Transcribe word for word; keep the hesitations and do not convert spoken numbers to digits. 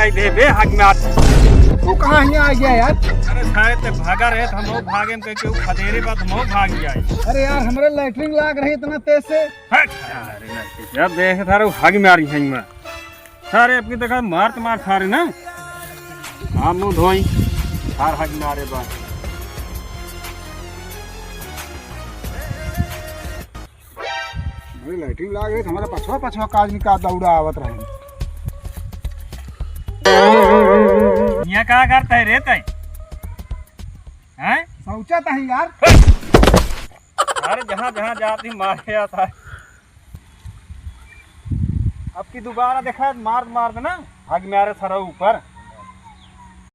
आई दे बे, हग मार। तू कहाँ हियाँ आ गया यार? अरे सारे ते भागा रहे, हम लोग भागे में कह के उ खदेरे बाद हम लोग भाग जाए। अरे यार, हमरे लैट्रिन लाग रही इतना तेज से। हट। अरे लैट्रिन, यार देख थारे हग मारी है मैं। सारे आपकी देखा मार तो मार सारे ना। हम मुंह धोई, सार हग मारे बा। अरे लैट्रिन लाग रही, हमारा पछवा पछवा काज निकाल दौड़ा आवत रहे। यहाँ का करता है रे तै? हैं? शौचत है यार। अरे जहाँ जहाँ जाती मारे आता है। अब की दोबारा देखा मार मार देना, हग मारे सरऊ ऊपर।